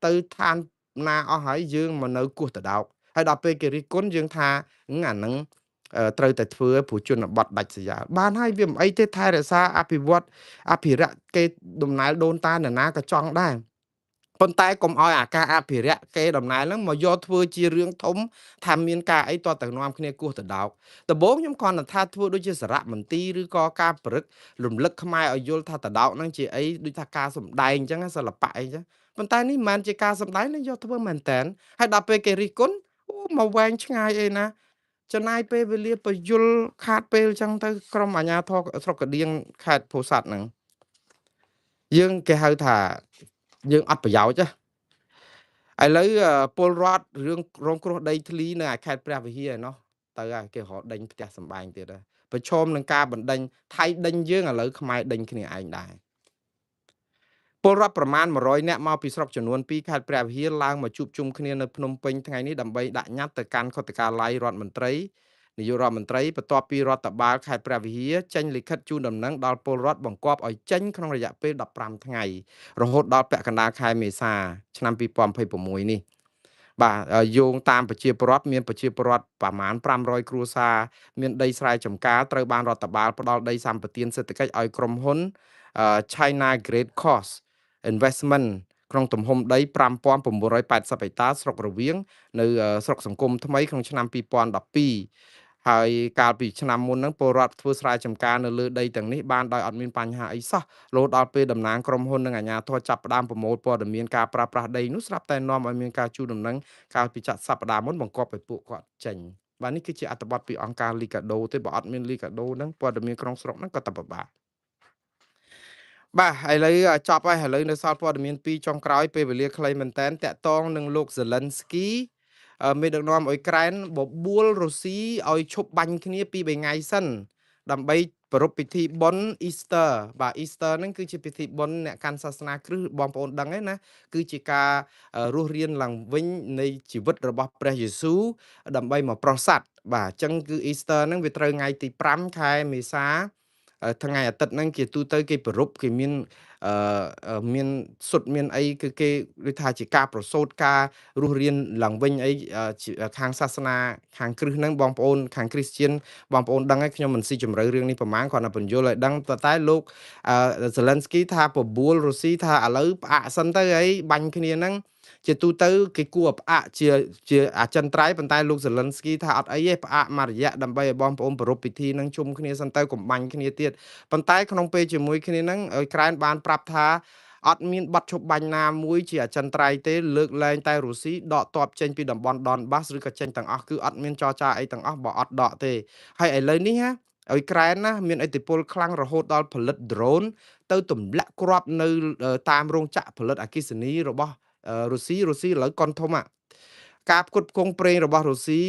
ទៅឋានណាអស់ហើយយើងមកនៅគោះតដោកហើយដល់ពេលគេរិះគន់យើងថាអាហ្នឹងត្រូវតែធ្វើព្រោះជនបទដាច់ស្រយាលបានហើយវាមិនអីទេថែរក្សាអភិវឌ្ឍអភិរក្សគេដំណើរដូនតានរណាក៏ចង់ដែរប៉ុន្តែកុំឲ្យអាការអភិរក្សគេដំណើរហ្នឹងមកយកធ្វើជារឿងធំថាមានការអីតទៅនាំគ្នាគោះតដោកដំបូងខ្ញុំគ្រាន់តែថាធ្វើដូចជាសារមន្ទីរឬក៏ការព្រឹករំលឹកខ្មែរឲ្យយល់ថាតដោកហ្នឹងជាអីដូចថាការសម្ដែងអញ្ចឹងសិល្បៈអីចឹងប៉ុន្តែនេះមិនមែនជាការសម្ដែងនេះយកធ្វើមែនតើហើយដល់ពេលគេរិះគន់អូមកវែងឆ្ងាយអីណាចំណាយពេលវេលាប្រយុលខាតពេលអញ្ចឹងទៅក្រុមអាជ្ញាធរស្រុកកដៀងខេត្តពោធិ៍សាត់ហ្នឹងយើងគេហៅថាយើងអត់ប្រយោជន៍ណាឥឡូវពលរដ្ឋរឿងរងគ្រោះដីធ្លីនៅឯខេត្តព្រះវិហារឯណោះ ទៅហើយគេរកដេញផ្ទះសម្បែងទៀតហើយប្រឈមនឹងការបណ្ដេញថៃដេញយើងឥឡូវខ្មែរដេញគ្នាឯងដែរពលរដ្ឋប្រមាណ100នាក់មកពីស្រុកចំនួន2ខេត្តព្រះវិហារឡើងមកជួបជុំគ្នានៅភ្នំពេញថ្ងៃនេះដើម្បីដាក់ញត្តិទៅកាន់ខុទ្ទកាល័យរដ្ឋមន្ត្រីនាយករដ្ឋមន្ត្រីបន្ទាប់ពីរដ្ឋបាលខេត្តព្រះវិហារចេញលិខិតជូនដំណឹងដល់ពលរដ្ឋបង្គាប់ឲ្យចេញក្នុងរយៈពេល15ថ្ងៃរហូតដល់ពាក់កណ្ដាលខែមេសាឆ្នាំ2026នេះបាទយោងតាមប្រជាពលរដ្ឋមានប្រជាពលរដ្ឋប្រមាណ500គ្រួសារមានដីស្រែចម្ការត្រូវបានរដ្ឋបាលផ្ដល់ដីសម្បទានសេដ្ឋកិច្ចឲ្យក្រុមហ៊ុន China Great Coast Investment ក្នុងទំហំដី5980ហិកតាស្រុករវៀងនៅស្រុកសង្គមថ្មីក្នុងឆ្នាំ2012ហើយកាលពីឆ្នាំមុនហ្នឹងពលរដ្ឋធ្វើស្រែចម្ការនៅលើដីទាំងនេះបានដោយអត់មានបញ្ហាអីសោះរហូតដល់ពេលតំណាងក្រុមហ៊ុននិងអាជ្ញាធរចាប់ផ្ដើមប្រមូលព័ត៌មានការប្រើប្រាស់ដីនោះស្រាប់តែនាំឲ្យមានការជួលដំណឹងកាលពីចាត់សប្តាហ៍មុនបង្គាប់ឲ្យពួកគាត់ចេញបាទនេះគឺជាអត្ថបទពីអង្គការលីកាដូទេបើអត់មានលីកាដូហ្នឹងព័ត៌មានក្នុងស្រុកហ្នឹងក៏តែពិបាកបាទឥឡូវចប់ហើយឥឡូវនៅសល់ព័ត៌មាន2ចុងក្រោយពេលវេលាខ្លីមែនតែនតាក់តងនឹងលោកសេលិនស្គីមេដឹកនាំអ៊ុយក្រែនបបួលរុស្ស៊ីឲ្យឈប់បាញ់គ្នាពី3ថ្ងៃសិនដើម្បីប្រារព្ធពិធីបុណ្យ Easter បាទ Easter ហ្នឹងគឺជាពិធីបុណ្យអ្នកកាន់សាសនាគ្រិស្តបងប្អូនដឹងហើយណាគឺជាការរស់រានឡើងវិញនៃជីវិតរបស់ព្រះយេស៊ូវដើម្បីមកប្រោសសត្វបាទអញ្ចឹងគឺ Easter ហ្នឹងវាត្រូវថ្ងៃទី5ខែមេសាថ្ងៃអាទិត្យហ្នឹងគេទូទៅគេប្រារព្ធគេមានមានសុទ្ធមានអីគឺគេដូចថាជាការប្រសូតការរស់រានឡើងវិញអីខាងសាសនាខាងគ្រិស្តហ្នឹងបងប្អូនខាងគ្រីស្ទៀនបងប្អូនដឹងហើយខ្ញុំមិនស៊ីជម្រៅរឿងនេះប្រហែលគ្រាន់តែបញ្យល់ឲ្យដឹងតែលោកសេលិនស្គីថាបបួលរុស្ស៊ីថាឥឡូវផ្អាកសិនទៅអីបាញ់គ្នាហ្នឹងជាទូទៅគេគួរផ្អាកជាអចិន្ត្រៃយ៍ប៉ុន្តែលោកសេលិនស្គីថាអត់អីទេផ្អាកមួយរយៈដើម្បីឲ្យបងប្អូនប្រារព្ធពិធីនឹងជុំគ្នាសិនទៅកុំបាញ់គ្នាទៀតប៉ុន្តែក្នុងពេលជាមួយគ្នាហ្នឹងអ៊ុយក្រែនបានប្រាប់ថាអត់មានបទឈប់បាញ់ណាមួយជាអចិន្ត្រៃយ៍ទេលើកលែងតែរុស្ស៊ីដកទ័ពចេញពីតំបន់ដនបាសឬក៏ចេញទាំងអស់គឺអត់មានចរចាអីទាំងអស់បើអត់ដកទេហើយឥឡូវនេះណាអ៊ុយក្រែនណាមានឥទ្ធិពលខ្លាំងរហូតដល់ផលិតដ្រូនទៅទម្លាក់គ្រាប់នៅតាមរោងចក្រផលិតអគ្គិសនីរបស់រុស្ស៊ីឥឡូវកុនធំការផ្គត់ផ្គង់ប្រេងរបស់រុស្ស៊ី